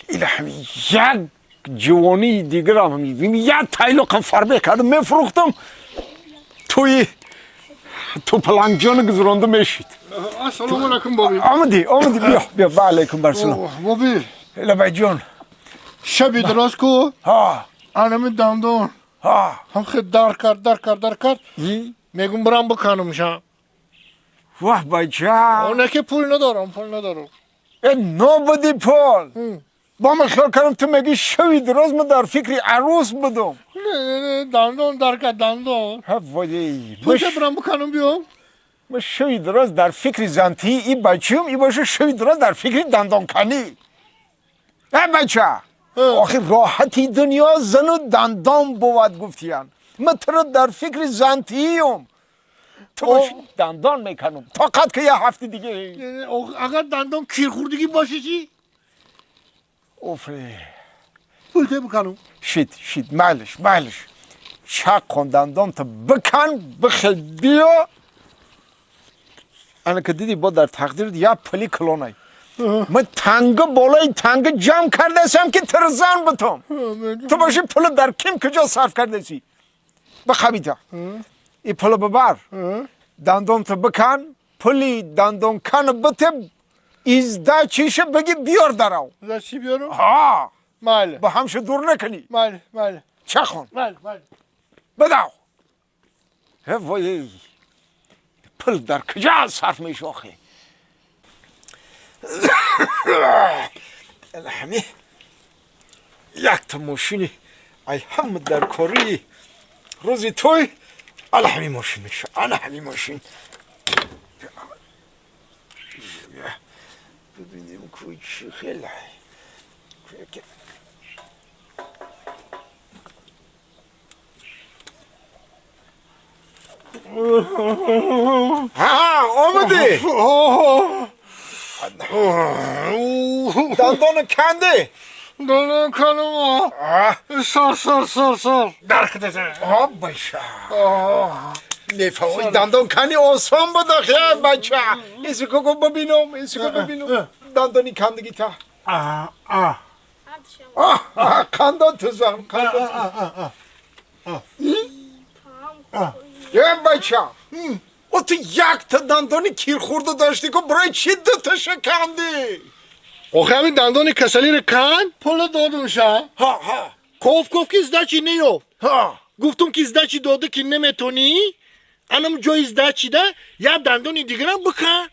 Ила як ҷавонии дигарам як тайлоқам фарбе кардам, мефурӯхтам, туи ту палангҷону гузаронда мешид. Ассалому алайкум, боби. Омадӣ, омадӣ, биё, биё. Ва алайкум барсалом. Боби. Лабайҷон. Шаби дароз ку. Ҳа. Анами дандон. Ҳа. Ҳам хел дар кард, дар кард, дар кард. Мегум, бирам биканумша. Ваҳ, бача. Оне ки пул надорам, пул надорам. Э, нобуди пул. Бо ман хиёл кардам, ту мегӣ, шави дароз ман дар фикри арӯс будум. Не, дандон дар кард, дандон. Ҳа, вой. Пулша бирам биканум биём. Ман шави дароз дар фикри зантии и бачаам, и боша шави дароз дар фикри дандонканӣ. Э, бача, охир роҳати дунё зану дандон бувад, гуфтиян. Ман туро дар фикри зантиюм, ту боши дандон меканум. Тоқат ки, як ҳафти диге. Агар дандон кирхӯрдагӣ боша чӣ? Офе. Пулте биканум. Шид, шид, майлиш, майлиш. Чақ кун, дандонта бикан, бихел, биё. Ана ки дидӣ, бо дар тақдир як пули калонай. Ман танга болои танга ҷамъ кардасам, ки тирзан бутум. Ту боши, пулу дар ким куҷо сарф кардасӣ. Бихабита, и пулу бибар, дандонта бикан, пули дандонкану бите, издачиша биги, биёр дарав. Сдачи биёрум? Ҳа. Майли. Ба ҳамша дур накунӣ. Майли, майли. Чахон. Майли, майли. Бидав. Э, вой, пул дар куҷо сарф меша охе? Ҳами якта мошини ай ҳама дар кории рӯзи той ала ҳами мошин меша, ана ҳами мошин. Бибинем, ку чӣ хел. Ҳа, омадӣ, дандону кандӣ? Дандон канум. Сар, сар, сар, сар дар кидаса. Баша, мефаҳмӣ, дандон кани осон буд охе, бача. Исико бибинам, исико бибинам дандони кандагита. Қандон тузан, қандон. Е, бача, о, ту якта дандони кирхӯрда доштӣ ку, барои чӣ дуташа кандӣ? Охе, ҳамин дандони касалиро кан, пуло додумша. Ҳа, ҳа. Коф коф ки сдачи неёфт. Ҳа. Гуфтум, ки сдачи дода ки наметонӣ, анам ҷои сдачида як дандони дигарам бикан.